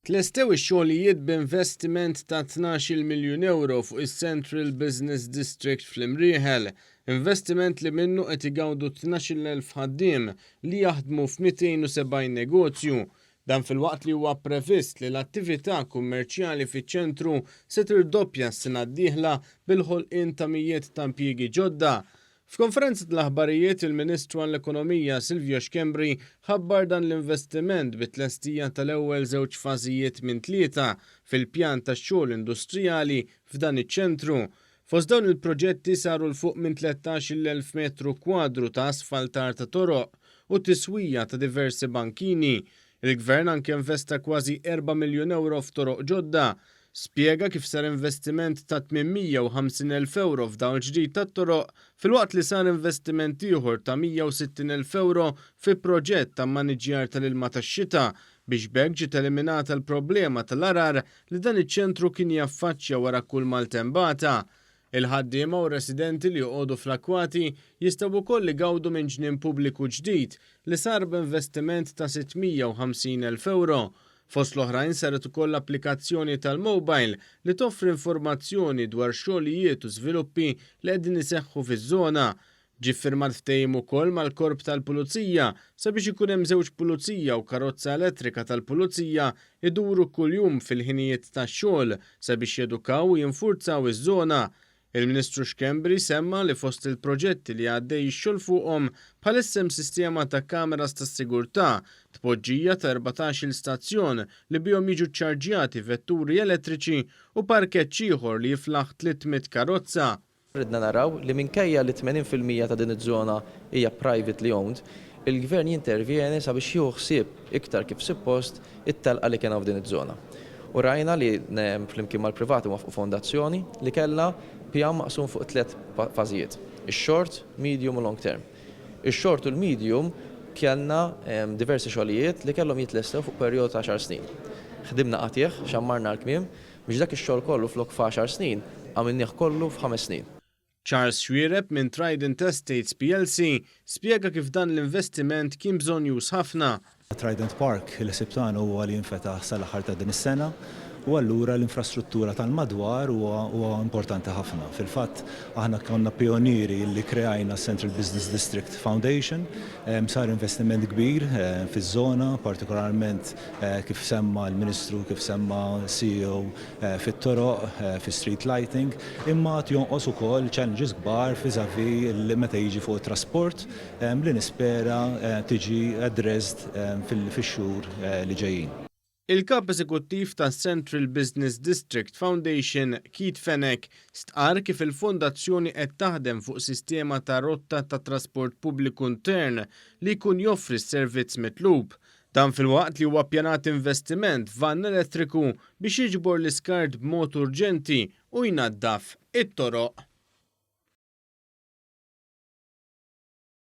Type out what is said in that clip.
Tlestew ix-xogħlijiet b'investiment ta' 12-il miljun ewro fuq is-Central Business District fl-Imrieħel, investiment li minnu qed igawdu 12,000 ħaddiem li jaħdmu f'270 negozju. Dan filwaqt li huwa previst li l-attività kummerċjali fiċ-ċentru se tirdoppja s-sena d-dieħla bil-ħolqien ta' mijiet ta' impjiegi ġodda. F'konferenza tal-aħbarijiet, il-Ministru għall-Ekonomija Silvio Schembri ħabbar dan l-investiment bit-tlestija tal-ewwel żewġ fażijiet minn tlieta fil-pjan tax-xogħol industrijali f'dan iċ-ċentru. Fost dawn il-proġetti saru 'l fuq minn 13,000 metru kwadru ta' asfaltar ta' toroq u tiswija ta' diversi bankini. Il-Gvern anke investa kważi 4 miljun ewro f'toroq ġodda. Spjega kif sar investiment ta' 850,000 ewro f'dawl ġdid tat-toroq filwaqt li sar investiment ieħor ta' 160,000 ewro fi proġett ta' mmaniġġjar tal-ilma tax-xita biex b'hekk ġiet eliminata l-problema tal-għargħar li dan iċ-ċentru kien jaffaċċja wara kull maltembata. Il-ħaddiema u r-residenti li joqogħdu fl-akkwati jistgħu wkoll igawdu minn ġnien pubbliku ġdid li sar b'investiment ta' 650,000 ewro. Fost l-oħrajn saret ukoll applikazzjoni tal-mobile li toffri informazzjoni dwar xogħlijiet u żviluppi li qegħdin iseħħu fiż-żona. Ġie ffirmat ftehim ukoll mal-Korp tal-Pulizija sabiex ikun hemm żewġ pulizija u karozza elettrika tal-Pulizija jduru kuljum fil-ħinijiet tax-xogħol sabiex jedukaw u jinfurzaw iż-żona. Il-Ministru Schembri semma li fost il-proġetti li għaddej ix-xogħol fuqhom bħalissa hemm sistema ta' kameras tas-sigurtà, tpoġġija ta' 14-il stazzjon li bihom jiġu ċċarġjati vetturi elettriċi u parkeġġ ieħor li jiflaħ 300 karozza. Ridna naraw li minkejja li 80% ta' din iż-żona hija privately owned, il-Gvern jintervjeni sabiex jieħu ħsieb iktar kif suppost it-telqa li kien hawn f'din iż-żona. U rajna li flimkien mal-privati waffqu fondazzjoni li kellha pjan maqsum fuq tlett fażijiet, ix-short, medium u long term. Ix-short u l-medium kellna diversi xogħlijiet li kellhom jitlestew fuq perjodu ta' għaxar snin. Ħdimna qatigħ, xammarna l-kmiem biex dak ix-xogħol kollu flok f'għaxar snin għamilnieh kollu f'ħames snin. Charles Xuereb minn Trident Estates plc spjega kif dan l-investiment kien bżonnjuż ħafna. Trident Park, il-ħsieb tagħna huwa li jinfetaħ sal-aħħar ta' din is-sena u allura l-infrastruttura tal-madwar huwa huwa importanti ħafna. Fil-fatt aħna konna pijonieri li kreajna s-Central Business District Foundation, sar investiment kbir fiż-żona, partikolarment kif semma l-Ministru, kif semma s-CEO fit-toroq, fi street lighting, imma għad jonqos ukoll challenges kbar vis-à-vis meta jiġi fuq it-trasport li nispera tiġi addressed fix-xhur li ġejjin. Il-Kap Eżekuttiv tas-Central Business District Foundation, Keith Fenech, stqarr kif il-fondazzjoni qed taħdem fuq sistema ta' rotta ta' trasport pubbliku intern li jkun joffri s-servizz mitlub. Dan filwaqt li huwa ppjanat investiment f'vann elettriku biex jiġbor l-iskart b'mod urġenti u jnaddaf it-toroq.